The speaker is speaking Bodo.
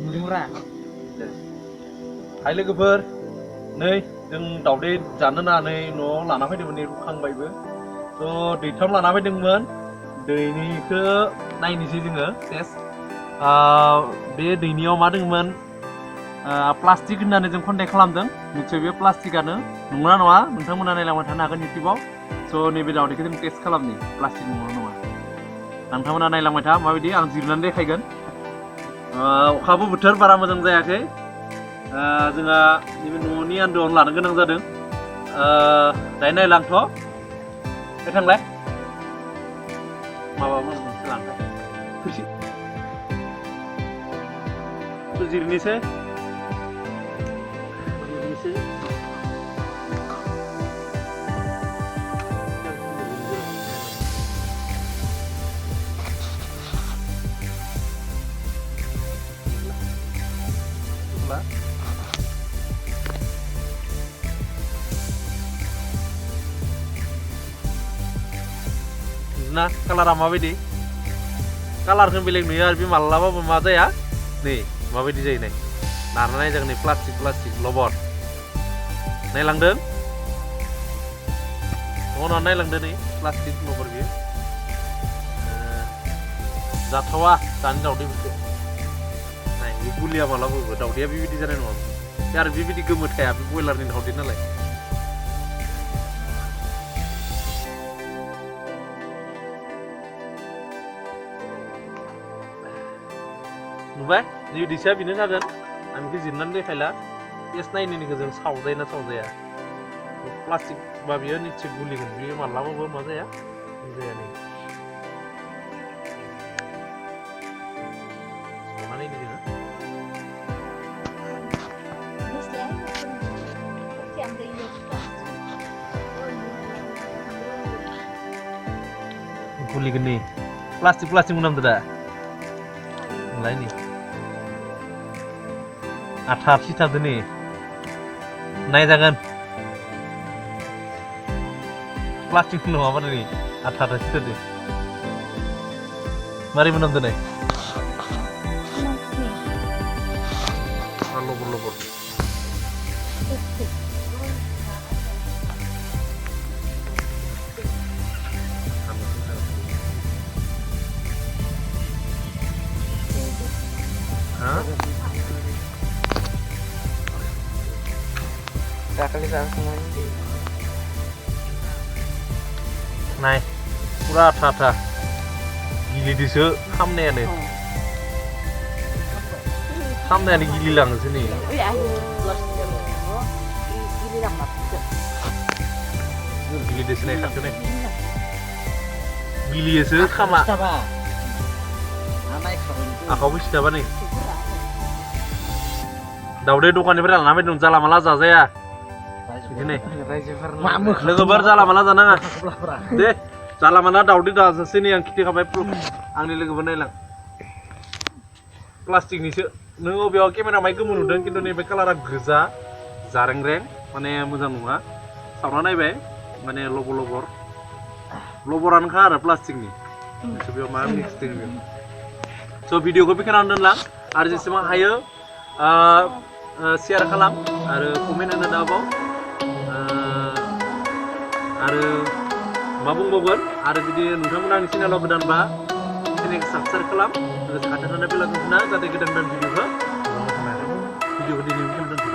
नुदोंरा हाय लोगोफोर नै जों दावदै जानो होननानै न'आव लाना फैदोंमोन नै रुखांबायबो थ' दैथाम लाना फैदोंमोन दैनिखौ नायनोसै जोङो टेस्ट बे दैनियाव मा दंमोन प्लास्टिक होननानै जों कन्टेक्ट खालामदों निश्चय बे प्लास्टिकानो नंगौना नङा नोंथांमोना नायलांबाय थानो हागोन इउटिउबाव स' नैबे दावदैखौ जों टेस्ट खालामनि प्लास्टिक नंगौना नङा नोंथांमोना नायलांबाय था माबायदि आं जिरनानै देखायगोन अखाबो बोथोर बारा मोजां जायाखै जोंहा नैबे न'नि आन्दोआवनो लानो गोनां जादों दायो नायलांथ' बे थांलाय माबा मोनसे लांबाय थोरसि जिरनोसै ना कालारा माबायदि कालारखौ बेलेग नुयो आरो बे मालाबाबो मा जाया नै माबायदि जायो नाय नारना नायजागोन नै प्लास्टिक लबर नायलांदों उनाव नायलांदों नै प्लास्टिक लबर बियो जाथावा दानि दावदैफोरखौ नाय बे गुलिया मालाबाबो दावदैया बेबायदि जानाय नङा बे आरो बेबायदि गोमो थाया बे बयलारनि दावदै नालाय नुबाय नै दैसा बेनो जागोन आं बेखौ जिरनानै देखायला टेस्ट नायनायनिखौ जों सावजायो ना सावजाया प्लास्टिक बा बेयो निश्चय गुलिगोन बेयो मालाबाबो मा जाया जाया नै सावनानै जोङो गुलिगोन नै प्लास्टिक मोनामदो दा लाय नै आथा सिथाबदो नै नायजागोन प्लास्टिक नङाबा नै आथा सिथाबदो मारै मोनामदो नै लबर नाय पुरा आथा गिलिदोसो खामनायानो गिलिलाङोसो नै गिलिदोसो नाय खाथो नाय गिलियोसो खामा आखावबो सिथाबा नै दावदै दखाननिफ्राय लाना फैदों जाला माला जाजाया लोगोफोर जाला माला जानाङा दे जाला माला दावदै दाजासै नै आं खिथिखाबाय आंनि लोगोफोर नायलां प्लास्टिकनिसो नों अबेयाव केमेरा माइ गोमो नुदों खिन्थु नैबे कालारा गोजा जारें माने मोजां नङा सावना नायबाय माने लबरानोखा आरो प्लास्टिकनि बेयाव मा मिक्स दङ बेयाव स' भिडिअखौ बेखिनियावनो दोनलां आरो जेसेबां हायो शेयार खालाम आरो कमेन्ट होनो दाबाव आरो मा बुंबावगोन आरो जुदि नोंथांमोना आंनि चेनेलाव गोदानबा चेनेलखौ साबस्क्राइब खालाम लोगोसे खाथियाव थानाय बेल आइकनखौ जाहाथे गोदान भिडिअखौ दिनै